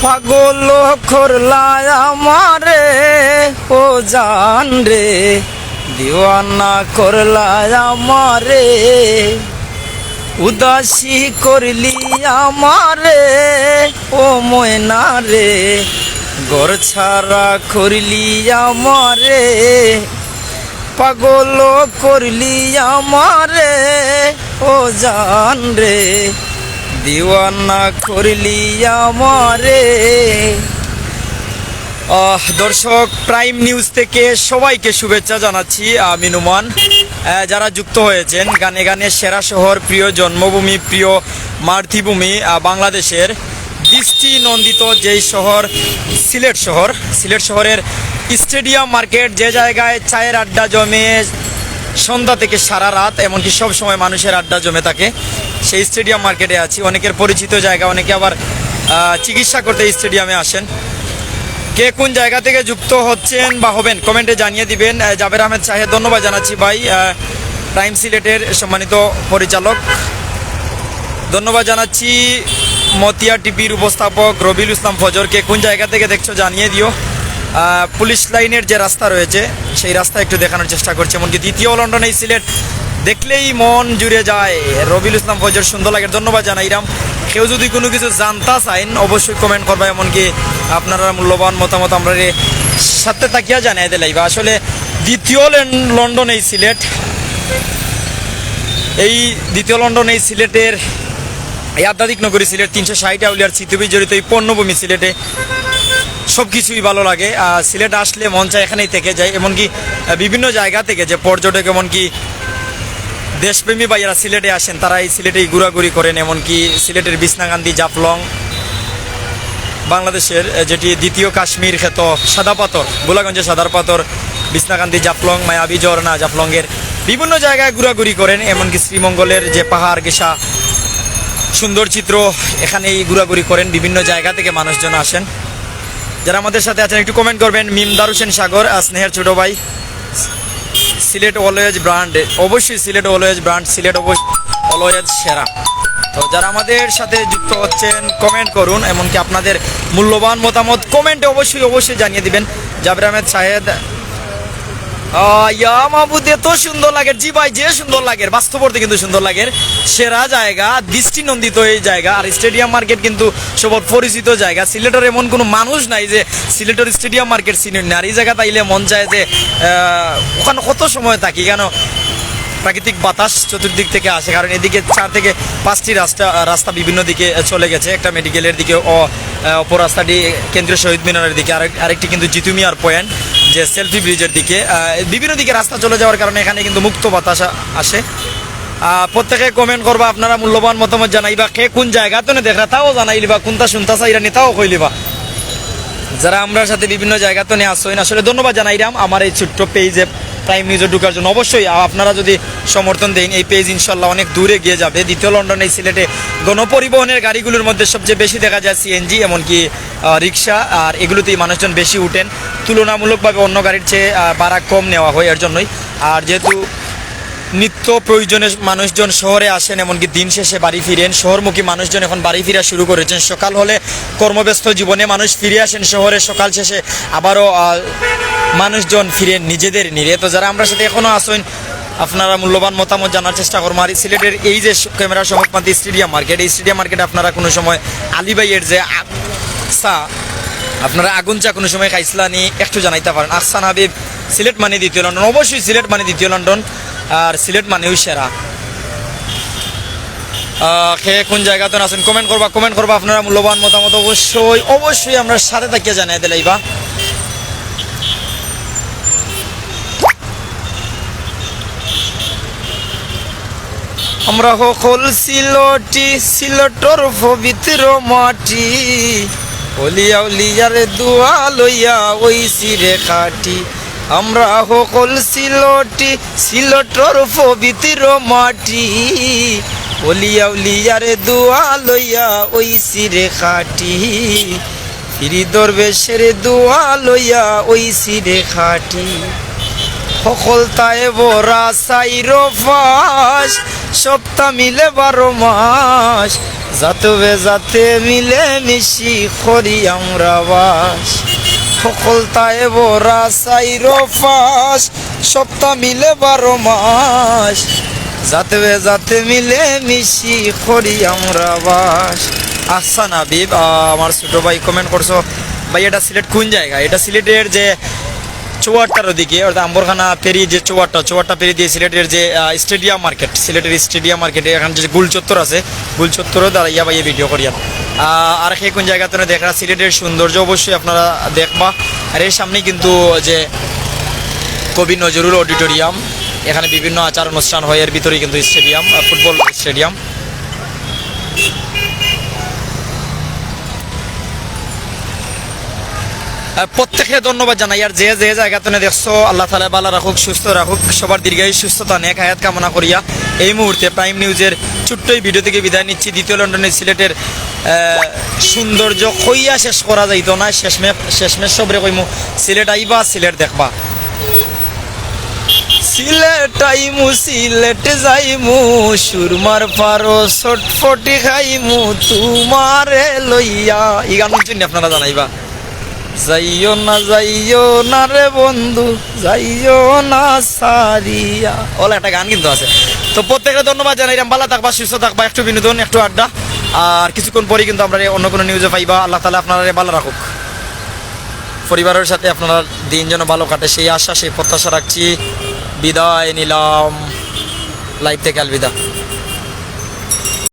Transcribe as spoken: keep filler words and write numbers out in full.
পাগল করলায় আমারে, ও জান রে, দিওয়ানা করলায় আমারে, উদাসী করলি আমারে, ও ময়না রে, ঘর ছাড়া করলি আমারে, পাগল করলি আমারে, ও জান রে, দিওয়ানা করলি আমারে। আহ, দর্শক, প্রাইম নিউজ থেকে সবাইকে শুভেচ্ছা জানাচ্ছি। আমি নুমান। আহ, যারা যুক্ত হয়েছেন, গানে গানে সেরা শহর, প্রিয় জন্মভূমি, প্রিয় মাতৃভূমি, আহ, বাংলাদেশের দৃষ্টি নন্দিত যেই শহর, সিলেট শহর, সিলেট শহরের স্টেডিয়াম মার্কেট, যে জায়গায় চায়ের আড্ডা জমে সন্ধ্যা থেকে সারা রাত, এমনকি সব সময় মানুষের আড্ডা জমে থাকে, সেই স্টেডিয়াম মার্কেটে আছি। অনেকের পরিচিত জায়গা, অনেকে আবার আহ, চিকিৎসা করতে এই স্টেডিয়ামে আসেন। কে কোন জায়গা থেকে যুক্ত হচ্ছেন বা হবেন, কমেন্টে জানিয়ে দিবেন। আহ, জাবের আহমেদ শাহেদ, ধন্যবাদ জানাচ্ছি ভাই, আহ, প্রাইম সিলেটের সম্মানিত পরিচালক। ধন্যবাদ জানাচ্ছি মতিয়া টিভির উপস্থাপক রবিউল ইসলাম ফজরকে। কোন জায়গা থেকে দেখছো জানিয়ে দিও। আহ, পুলিশ লাইনের যে রাস্তা রয়েছে, সেই রাস্তা একটু দেখানোর চেষ্টা করছি। এমনকি দ্বিতীয় লন্ডন এই সিলেট দেখলেই মন জুড়ে যায়। রবিউল ইসলাম ফজর, সুন্দর লাগে, ধন্যবাদ জানাইরাম। কেউ যদি কোনো কিছু জানতা চাইন, অবশ্যই কমেন্ট করবা, এমনকি আপনারা মূল্যবান মতামত আমরারে সাথে থাকিয়া জানাই দিলাইবা। আসলে দ্বিতীয় লেন-, লন্ডন এই সিলেট, এই দ্বিতীয় লন্ডন এই সিলেটের এই আধ্যাত্মিক নগরী সিলেট, তিনশো ষাট আউলিয়ার স্মৃতিবিজড়িত এই পণ্যভূমি সিলেটে সব কিছুই ভালো লাগে। আহ, সিলেট আসলে মন চায় এখানেই থেকে যায়। এমনকি, আহ, বিভিন্ন জায়গা থেকে যে পর্যটক, এমনকি দেশপ্রেমী ভাইয়েরা সিলেটে আসেন, তারা এই সিলেটেই ঘোরাঘুরি করেন। এমনকি সিলেটের বিছনাকান্দি, জাফলং, বাংলাদেশের, আহ, যেটি দ্বিতীয় কাশ্মীর খ্যাত সাদা পাথর, গোলাগঞ্জের সাদা পাথর, বিছনাকান্দি, জাফলং, মায়াবী ঝর্ণা, জাফলংয়ের বিভিন্ন জায়গায় ঘোরাঘুরি করেন। এমনকি শ্রীমঙ্গলের যে পাহাড় ঘেঁষা সুন্দর চিত্র, এখানেই ঘোরাঘুরি করেন। বিভিন্ন জায়গা থেকে মানুষজন আসেন। যারা আমাদের সাথে আছেন, একটু কমেন্ট করবেন। মিমদার হোসেন সাগর, আহ, স্নেহের ছোট ভাই, সিলেট অলওয়েজ ব্র্যান্ড, অবশ্যই সিলেট অলওয়েজ ব্র্যান্ড, সিলেট অলওয়েজ সেরা। তো যারা আমাদের সাথে যুক্ত হচ্ছেন, কমেন্ট করুন, এমনকি আপনাদের মূল্যবান মতামত কমেন্টে অবশ্যই, অবশ্যই জানিয়ে দিবেন। জাবের আহমেদ শাহেদ, আহ, ইয়া মাবুদ, এত সুন্দর লাগে। জি ভাই, যে সুন্দর লাগে, বাস্তব অর্থে কিন্তু সুন্দর লাগে। সেরা জায়গা, দৃষ্টিনন্দিত এই জায়গা। আর স্টেডিয়াম মার্কেট কিন্তু সবার পরিচিত জায়গা। সিলেটের এমন কোনো মানুষ নাই যে সিলেটের স্টেডিয়াম মার্কেট চিনেন না। আর এই জায়গাত আইলে মন চায় যে, আহ, ওখানে কত সময় থাকি, কেন প্রাকৃতিক বাতাস চতুর্দিক থেকে আসে, কারণ এদিকে চার থেকে পাঁচটি রাস্তা, রাস্তা বিভিন্ন দিকে চলে গেছে। একটা মেডিকেলের দিকে, অ-, আহ, অপর রাস্তাটি কেন্দ্রীয় শহীদ মিনারের দিকে, আরেক-, আরেকটি কিন্তু জিতু মিয়ার পয়েন্ট, যে সেলফি ব্রিজের দিকে। আহ, বিভিন্ন দিকে রাস্তা চলে যাওয়ার কারণে এখানে কিন্তু মুক্ত বাতাস আ-, আসে। আহ, প্রত্যেকে কমেন্ট করবা, আপনারা মূল্যবান মতামত জানাইবা, কে কোন জায়গা তনে দেখরা তাও জানাইলিবা, কোনটা শুনতা চাইরা নি তাও কইলিবা। যারা আমরার সাথে বিভিন্ন জায়গা তনে আসইন, আসলে ধন্যবাদ জানাইরাম আমার এই ছোট্ট পেজে প্রাইম নিউজে ঢুকার জন্য। অবশ্যই আ-, আপনারা যদি সমর্থন দেন, এই পেজ ইনশাল্লাহ অনেক দূরে গিয়ে যাবে। দ্বিতীয় লন্ডন এই সিলেটে গণপরিবহনের গাড়িগুলোর মধ্যে সবচেয়ে বেশি দেখা যায় সিএনজি, এমনকি, আহ, রিক্সা, আর এগুলোতেই মানুষজন বেশি উঠেন। তুলনামূলকভাবে অন্য গাড়ির চেয়ে, আহ, ভাড়া কম নেওয়া হয় এর জন্যই। আর যেহেতু নিত্য প্রয়োজনে মানুষজন শহরে আসেন, এমনকি দিন শেষে বাড়ি ফিরেন, শহরমুখী মানুষজন এখন বাড়ি ফিরা শুরু করেছেন। সকাল হলে কর্মব্যস্ত জীবনে মানুষ ফিরে আসেন শহরে, সকাল শেষে আবারও, আহ, মানুষজন ফিরেন নিজেদের নিরে। তো যারা আমরার সাথে এখনো আসেন, আপনারা মূল্যবান মতামত জানার চেষ্টা করবো। আর সিলেটের এই যে স-, ক্যামেরা সম্মুখপান্তি স্টেডিয়াম মার্কেট, এই স্টেডিয়াম মার্কেটে আপনারা কোনো সময় আলী ভাইয়ের যে আকসা, আপনারা আগুন চা কোনো সময় খাইছলা নি, একটু জানাইতা পারেন। আহসান হাবিব, সিলেট মানে দ্বিতীয় লন্ডন, অবশ্যই সিলেট মানে দ্বিতীয় লন্ডন, আর সিলেট মানেও সেরা। আহ, কে কোন জায়গাত আছেন, কমেন্ট করবা, কমেন্ট করবা, আপনারা মূল্যবান মতামত অবশ্যই, অবশ্যই আমরার সাথে থাকিয়া জানাই দিলাইবা। আমরা হকল সিলটি, সিলটর পবিত্র মাটি, অলিয়া উলিয়ার দোয়া লইয়া অইছি রে খাটি। আমরা হকল সিলটি, সিলটর পবিত্র মাটি, অলিয়া উলিয়ার দোয়া লইয়া অইছি রে খাটি। পীর দরবেশের দোয়া লইয়া অইছি রে খাটি। হকলতায় ভরা চাইরো পাশ, সপ্তাহ মিলে বারো মাস, জাতবে জাতে মিলে মিশি করি আমরা বাস। হকলতায় ভরা চাইরো পাশ, সপ্তাহ মিলে বারো মাস, জাতবে জাতে মিলে মিশি করি আমরা বাস। আহসান হাবিব, আহ, আমার ছোট ভাই কমেন্ট করছো, ভাই এটা সিলেট কোন জায়গা? এটা সিলেটের যে চৌহাট্টার ওদিকে, অর্থাৎ আম্বরখানা পেরি যে চৌহাট্টা, চৌহাট্টা পেরি দিয়ে সিলেটের যে, আহ, স্টেডিয়াম মার্কেট, সিলেটের স্টেডিয়াম মার্কেটে এখন যে গুল চত্বর আছে, গুল চত্বরও দাঁড়াইয়া ভাইয়ে ভিডিও করিয়া। আহ, আর কে কোন জায়গা তনে দেখরা সিলেটের সৌন্দর্য অবশ্যই আপনারা দেখবা। আর এর সামনেই কিন্তু যে কবি নজরুল অডিটোরিয়াম, এখানে বিভিন্ন আচার অনুষ্ঠান হয়, এর ভিতরেই কিন্তু স্টেডিয়াম, আহ, ফুটবল স্টেডিয়াম। আহ, প্রত্যেকে ধন্যবাদ জানাই। আর যে যে জায়গা তনে দেখছো, আল্লাহ তাআলা ভালো রাখুক, সুস্থ রাখুক, সবার দীর্ঘায়ু সুস্থতা নেক হায়াত কামনা করিয়া এই মুহূর্তে প্রাইম নিউজের ছোট্ট এই ভিডিও থেকে বিদায় নিচ্ছি। দ্বিতীয় লন্ডনের সিলেটের, আহ, সৌন্দর্য কইয়া শেষ করা যাইতো না। শেষমে-, শেষমেশ সবরে কইমু, সিলেট আইবা, সিলেট দেখবা। সিলেট আইমু, সিলেট যাইমু, সুরমার পারো চটপটি খাইমু, তুমারে লইয়া। ই গান শুনছেন নি আপনারা জানাইবা। যাইও না, যাইও না রে বন্ধু, যাইও না সারিয়া। ওলা একটা গান কিন্তু আছে। তো প্রত্যেককে ধন্যবাদ জানাইলাম, ভালো থাকবা, সুস্থ থাকবা, একটু বিনোদন, একটু আড্ডা। আর কিছুক্ষণ পরেই কিন্তু আমরা অন্য কোনো নিউজে পাইবা। আল্লাহ তাআলা আপনারা ভালো রাখুক, পরিবারের সাথে আপনার দিন যেন ভালো কাটে, সেই আশা, সেই প্রত্যাশা রাখছি। বিদায় নিলাম লাইভ থেকে, আলবিদা।